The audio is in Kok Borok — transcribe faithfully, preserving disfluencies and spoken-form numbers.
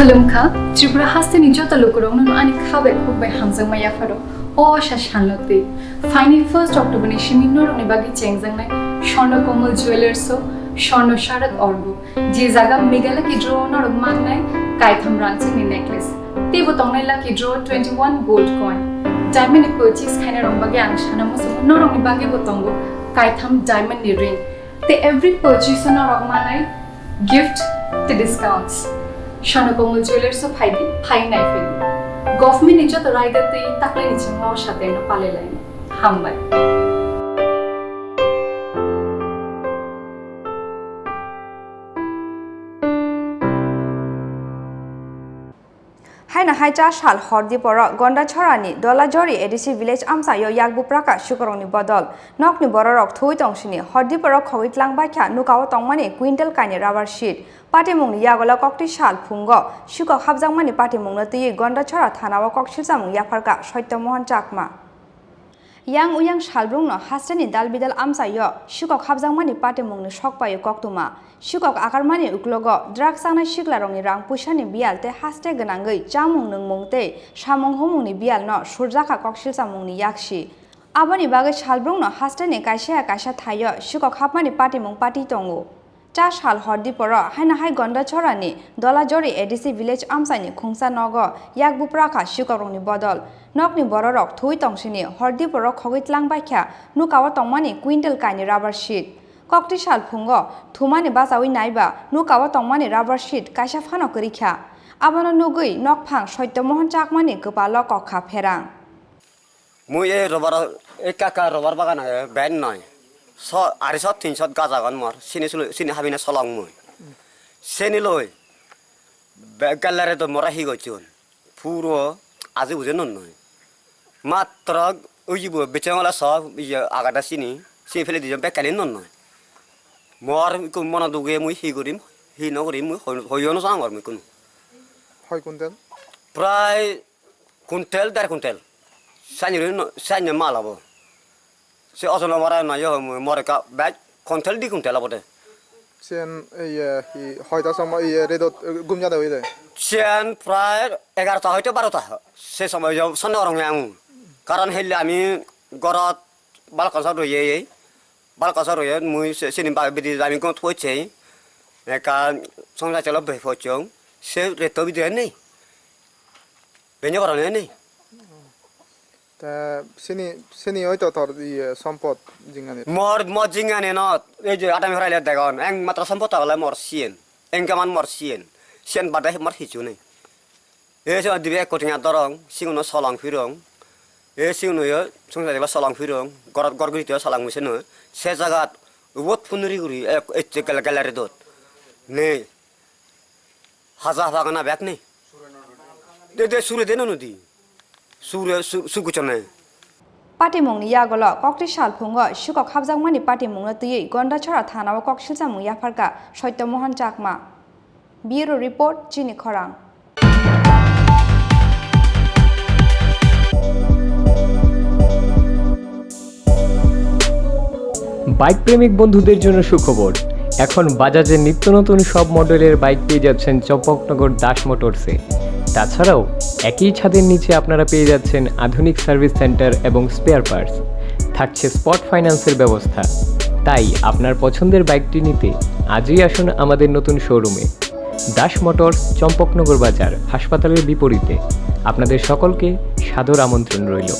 Khulumkha, Tripura hasteni joto lukurokno ani kha bai khuk bai hamjakma yapharo. O asa salno twi phaini first October ni simi norokni bagwi chengjaknai Swarna Komal Jewellers o Swarna Sharak Orgo, je jaga Meghalaya Lucky Draw o norok mannai kaitham rangchakni necklace. Teibo tongnai Lucky Draw twenty one gold coin. Diamond ni purchase khainai rok bagwi ang sana muchungo, norokni bagwi bo tongo kaitham diamond ni ring. Tei every purchase o norok manai gift tei discounts. Swarna Komal Jewellers o phaidi, phai nai phaidi. Government ni joto raida tei taklai ni chingma o sateno palai laini. Hambai. Haino hai cha sal hor diporo Gondachorani Dolajori A D C village amchaio yak bupraka sukarokni bodol nokni bororok thuwi tongsini hor diporo khogwi tlang baikha nukao tongmani quintal kaini rubber sheet. Patimungni yagulo kokti sal phungo sukok hapjakmani patimungno twiwi Gondachora thanao koksilchamung yapharkha Saitya Mohan Chakma. Yang uyang salbrumno hasteni dal bidal amchaio sukok hapjakmani patimungni sokpaio koktwma. Sukok akarmani uklogo drug chanai siklarokni rang puisani biyal tei haste gwnangwi chamung nungmung tei samung humungni biyalno surjakha koksilchamungni yaksi. Aboni bagwi salbrumno hasteni kaisa ya kaisa thaio sukok hapmani patimung pati tongo. Cha sal hor diporo haino hai Gondachorani Dolajori A D C village amchaini khungsa nogo yak bupraka sukokrokni bodol nokni bororok thuwi tongsini hor diporo khogwi tlang baikha nukao tongmani quintal kaini rubber sheet. Kokti sal phungo thumani bachawi naiba nukao tongmani rubber sheet kaisa phano kwrwikha. Abono nugwi nokphang Saitya Mohan Chakmani kwpalo kokha pherang. Mui e robar, e kaka robar bagan hai ben noi. So, ari so tin shot gaja gon mor. Sini sulu, sini habine solong mui. Sini loi. Be galare do mora hi gochun. Puro aji buje non noi. Matro uji bo bichang wala so, iya agada sini. Sini phele dijon be kani non noi. Mor ko mona duge mui hi gorim, hi no gorim, mui hoy, hoyo no sang gor mui kunu. Hoi kuntel? Prai Kuntel, der kuntel. Sani rino, sani mal abo. Se ojono mara na yo mo-, more ka bag kuntel di kuntel abo de. Sian, iye, hi, hoita sama, iye, redot, eh, gumya da, iye. Sian prai egarota hoito barota. Se sama yo, sonno orang yang. Karon helle ami gorot balkon sa roye, balkon sa roye, mui se, sini ba bidi ami gon thoi che. Eka songsa chelo be phochong. Se reto bidi nei. Benya korang ini. Ta sini, sini oi to tor iye sompot jingani. Mor, mor jingani no, ei je atami horai le degon, eng matro sompot ta olai mor sien. Eng kaman mor sien. Sien badai mor hichu ni. E se dibe kotinga dorong, singuno solang phirong. E singuno yo, sungsa diba solang phirong, gorot gor guri teo solang mui seno. Se jagat, ubot phunuri guri, e, e, gala-, galari dot. Nei. Haja haba gana bek ni. De, de, sure de no nudi. Sure, su, su guchone. Patimungni yagulo kokti salphungo sukok hapjakmani patimungno twiwi Gondachora thanao kok silchamung yapharkha Saitya Mohan Chakma. Bureau Report, Chini Khorang. Bike প্রেমিক বন্ধুদের জন্য সুখবর। এখন বাজাজের নিত্য নতুন সব মডেলের বাইক পেয়ে যাচ্ছেন চম্পকনগর দাস মোটরসে। তাছাড়াও একই ছাদের নিচে আপনারা পেয়ে যাচ্ছেন আধুনিক সার্ভিস সেন্টার এবং স্পেয়ার পার্টস। থাকছে স্পট ফাইন্যান্সের ব্যবস্থা। তাই আপনার পছন্দের বাইকটি নিতে আজই আসুন আমাদের নতুন শোরুমে। দাস মোটরস, চম্পকনগর বাজার, হাসপাতালের বিপরীতে। আপনাদের সকলকে সাদর আমন্ত্রণ রইল।